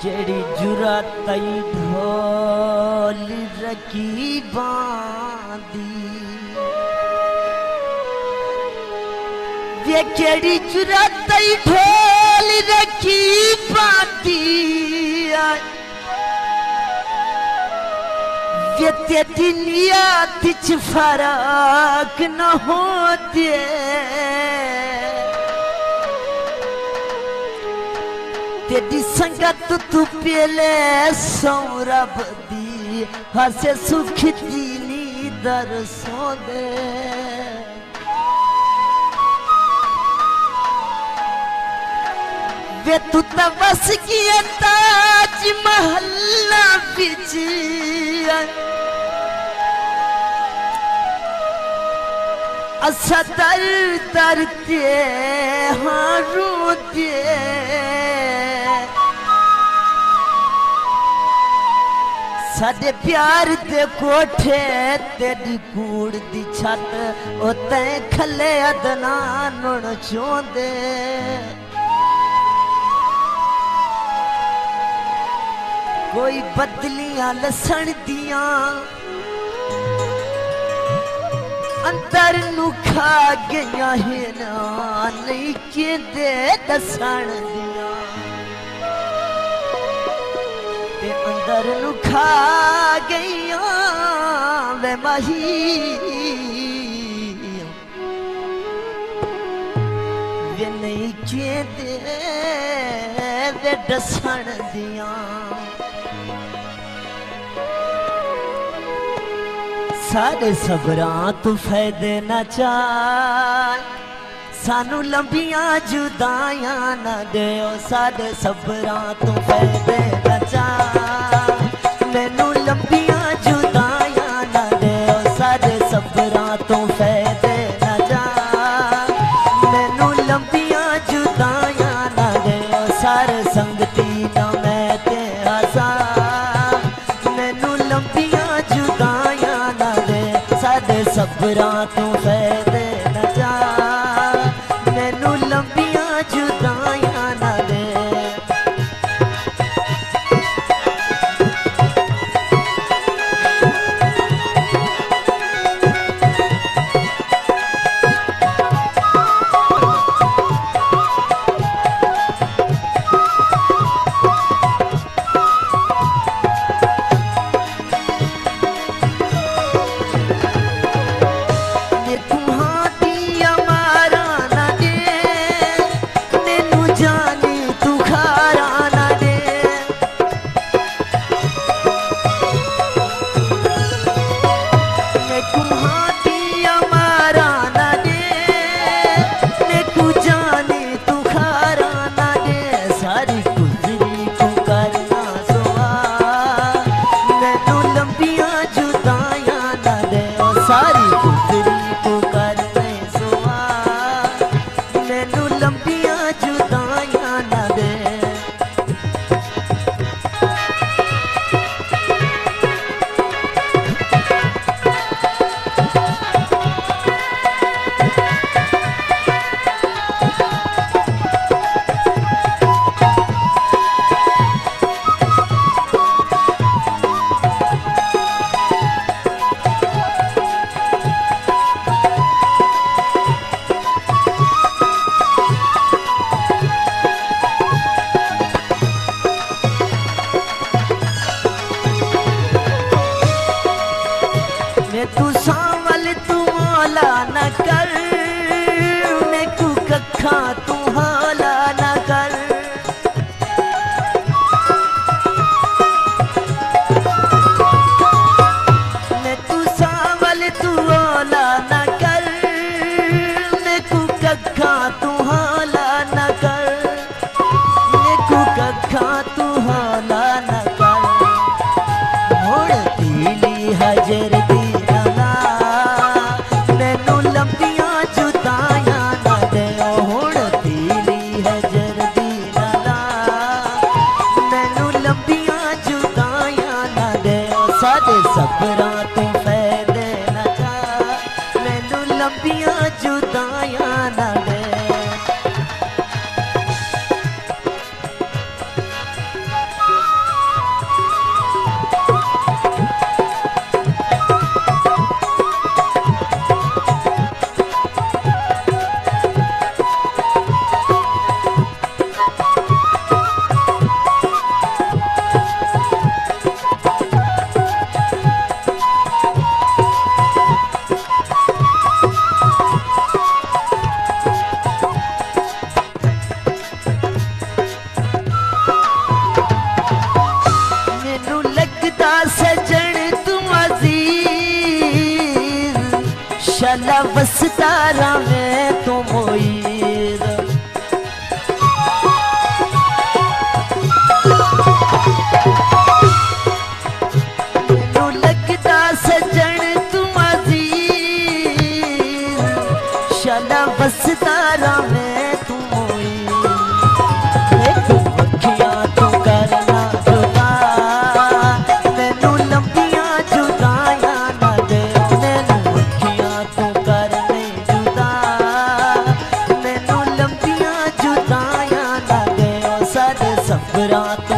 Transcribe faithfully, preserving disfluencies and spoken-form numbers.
کیڑھی جرات ائی ڈھول رقیباں دی، وے کیڑھی جرات ائی ڈھول رقیباں دی۔ وے تیݙی نیت اچ فرق نہ ہوندے، تیݙی سنگت توں پہلے سوں رب دی، ہاسے سکھ دی نیندر سوندے۔ وے توں تاں وس ڳئیں تاج محلاں وچ، اساں در در تے ہاں روندے۔ ساݙے پیار دے کوٹھے تیݙی کوڑ دی چھت، او تیں کھلے عدنان نݨ چوندے۔ کوئی بدلیاں لسݨ دیاں اندر نوں کھا ڳئیاں ہن، نئیں کیندے ݙسݨ دیاں۔ تے اندر نوں کھا ڳئیاں وے ماہی، وے نئیں کیندے وے ݙسݨ دیاں۔ ساݙے صبراں توں فائدے نہ چا، سانوں لمبیاں جدائیاں نہ ݙیو، ساݙے صبراں توں فائدے نہ چا۔ مینوں لمبیاں جدائیاں نہ ݙیو، ساݙے صبراں توں فائدے نہ چا۔ مینوں لمبیاں جدائیاں نہ ݙیو، سر سنگتی نہ میں تے ہسا۔ مینوں لمبیاں جدائیاں نہ ݙے، ساݙے صبراں توں فائدے نہ چا۔ مینوں لمبیاں جدائیاں نہ ݙے۔ میکوں ہاں دیاں ماراں نہ ݙے، مینوں جانی توں خاراں نہ ݙے۔ میکوں ہاں دیاں ماراں نہ ݙے، میکوں جانی توں خاراں نہ ݙے، ساری گزری کوں کرنا سوا۔ مینوں لمبیاں جدائیاں نہ ݙے، او ساری گزری کوں کرنا سوا۔ مینوں لمبیاں جدائیاں نہ ݙے۔ میکوں سانول توں مولا نہ کر، میکوں ککھاں توں ہولا نہ کر۔ میکوں سانول توں ہولا نہ کر، میکوں ککھاں توں ہولا نہ کر۔ میکوں ککھاں توں ہولا نہ کر، ہݨ تیلی ہجر دی نہ لا۔ مینوں لمبیاں جدائیاں نہ ݙیو، ہݨ تیلی ہجر دی نہ لا۔ مینوں لمبیاں جدائیاں نہ ݙیو، ساݙے صبراں توں فائدے نہ چا۔ مینوں لمبیاں جدائیاں نہ ݙے۔ سارا میں توں معید۔ مینوں لڳدا سڄݨ توں عزیز، شالا وسدا رہویں توں معید۔ میکوں اکھیاں توں کر نہ جدا، مینوں لمبیاں جدائیاں نہ ݙے۔ مینوں اکھیاں توں کر نہیں جدا، مینوں لمبیاں جدائیاں نہ ݙے۔ او ساݙے صبراں توں